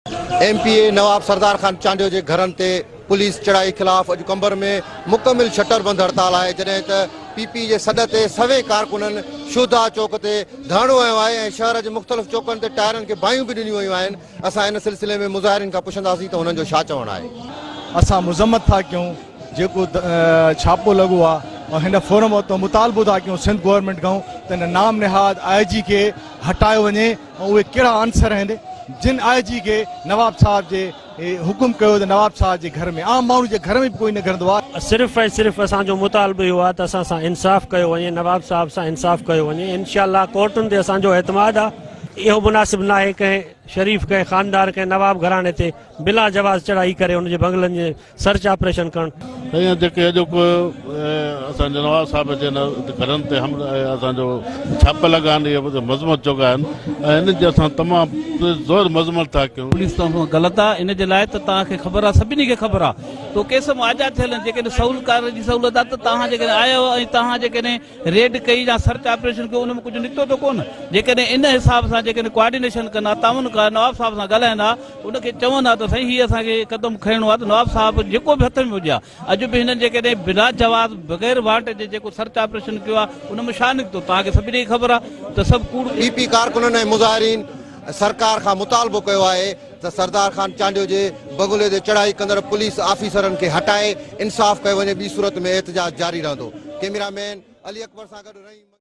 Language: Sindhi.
M P A Nawab Sardar Khan Chandio جي گهرن تي پوليس چڙهائي خلاف اڄ قمبر ۾ مڪمل شٽر بند هڙتال آهي، جڏهن ته پي پي جي سڏ تي سوين ڪارڪنن شهداء چوڪ تي ڌرڻو هنيو آهي ۽ شهر جي مختلف چوڪن تي ٽائرن کي باهيون به ڏنيون ويون آهن. اسان ان سلسلي ۾ مظاهرين کان پڇنداسين ته هنن جو ڇا چوڻ آهي. اسان مذمت ٿا ڪيون جيڪو ڇاپو لڳو آهي ۽ هن فورم تان مطالبو ٿا ڪيون سنڌ گورنمينٽ کان ته هن نام نهاد آء جي کي هٽايو وڃي ۽ اهي ڪهڙا عنصر آهن جن آء جي کي نواب صاحب جي حڪم ڪيو ته نواب صاحب جي گهر ۾ عام ماڻهو جي گهر ۾ به ڪوئي نه گهڙندو آهي. صرف ۽ صرف اسان جو مطالبو اهو آهي ته اسان سان انصاف ڪيو وڃي، نواب صاحب سان انصاف ڪيو وڃي، انشاء الله ڪورٽن تي اسان جو اعتماد آهي، اهو مناسب ناهي ڪنهن شريف ڪنهن خاندان ڪنهن نواب گهراڻي تي بلا جواز چڙهائي ڪري ان جي بنگلن جي سرچ آپريشن ڪرڻ. سائين جيڪي اڄوڪو اسان جي نواب صاحب جي گهرن تي حملا اسان جو ڇاپا لڳا آهن اهي مذمت جوڳا آهن ۽ انهن جي اسان تمام زور مذمت ٿا ڪيون. پوليس توهان سان غلط آ ان جي لاء ته توهان کي خبر آ سڀني کي خبر آ تو ڪيس مان آزاد ٿيل آهن جيڪڏهن سهولتڪار جي سهولت آ ته توهان جيڪڏهن آيا آهيو ۽ توهان جيڪڏهن ريڊ ڪئي يا سرچ آپريشن ڪيو ان ۾ ڪجهه نڪتو ته ڪونه جيڪڏهن ان حساب سان جيڪڏهن ڪوآرڊينيشن ڪن ها تعاون ڪن ها نواب صاحب سان ڳالهائن ها ان کي چون ها ته سائين هي اسان کي قدم کڻڻو آهي ته نواب صاحب جيڪو به هٿ ۾ هجي ها اڄ به هنن جيڪڏهن بلا جواز بغير وارنٽ جي جيڪو سرچ آپريشن ڪيو آهي ان ۾ ڇا نڪتو توهان کي سڀني کي خبر آهي ته سڀ ڪوڙ. پي پي ڪارڪنن ۽ مظاهرين سرڪار کان مطالبو ڪيو آهي ته سردار خان چانڊيو جي بنگلي تي چڙهائي ڪندڙ پوليس آفيسرن کي هٽائي انصاف ڪيو وڃي ٻي صورت ۾ احتجاج جاري رهندو. ڪئميرا مين علي اڪبر سان گڏ رحيم.